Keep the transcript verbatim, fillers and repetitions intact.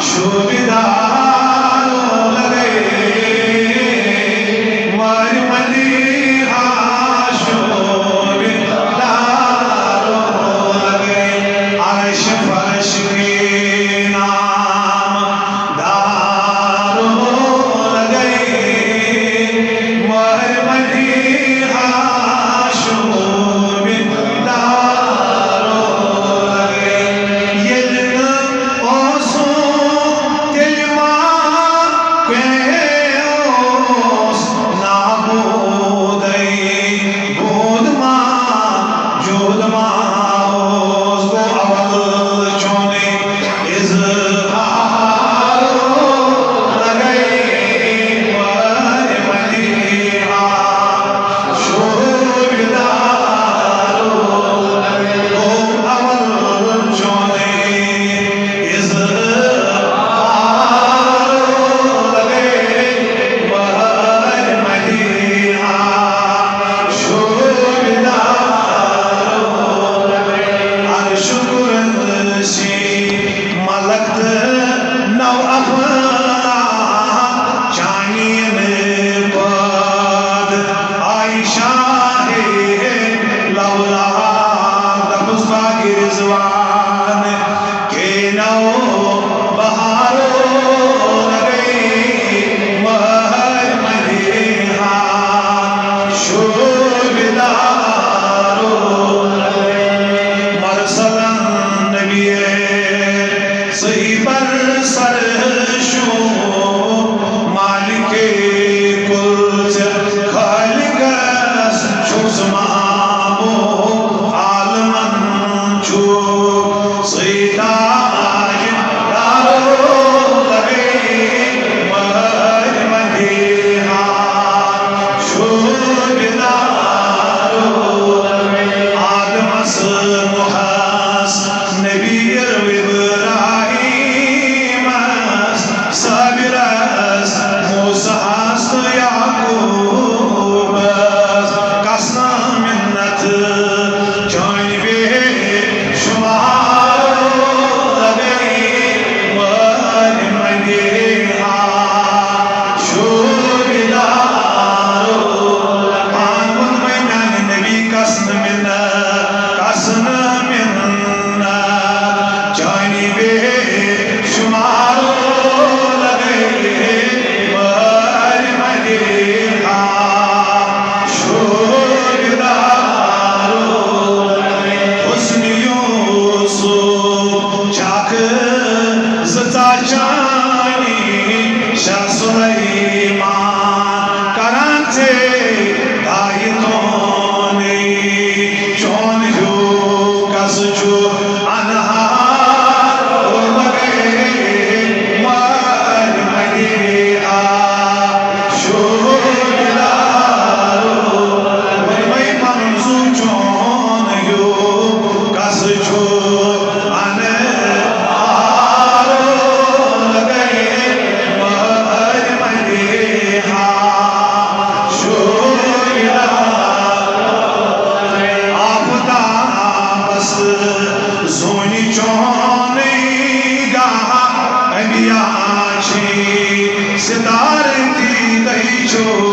شوبدار لگے، مہر مدیحہ شوبدار لگے، عرش فرش کے نام دار لگے، مہر مدیحہ شوبدار لگے۔ ییٚلہِ نہٕ اوسُکھ تیٚلہِ ما کینٛہہ اوس نابوٗدَے، بود ما جود ما اوس، گوٚو اول چونُے اظہار لگے، مہر مدیحہ شوبدار لگے، گوٚو اول چونُے اظہار لگے، مہر مدیحہ شوبدار لگے۔ عرش کرسی ملک تہٕ نو افلاک چانین پاد آیہِ شاہ لولا، دپُس باغ رضوان کے نو بہارو لگے، مہر مدیحہ شوبدار لگے۔ مرسلن نبی صحیح بر سر شو، مالک کل ژےٚ خالقس چھُس معبود، عالمن چھُ سُے تاجدار لگے، مہر مدیحہ شوبدار لگے۔ آدمس نوحس نبی ابراہیمس، صابرس موسیٰ ہس تہٕ یعقوبس، کس نہٕ منت چٲنۍ بے شمار لگے، مہر مدیحہ شوبدار لگے۔ پان ووٚنمَے میانہِ نبی کس نہٕ منت، کس نہٕ منت چٲنۍ بے شمار لگے، مہر مدیحہ شوبدار لگے۔ حسن یوسف چھُ اکھ زٕ ژاہ چٲنی شاہ سلیمان کران ژے دایہِ تونٕے۔ چون ہیوٗ کس چھُ انہار لگے، مہر مدیحہ شوبدار لگے۔ ووٚنمَے پنُن زُو چون ہیوٗ کس چھُ انہار لگے، مہر مدیحہ شوبدار لگے۔ آفتابس زوٗنہِ چونُے گاہ، انبیاء چھِ ستارٕ تہِ تۄہہِ چھِو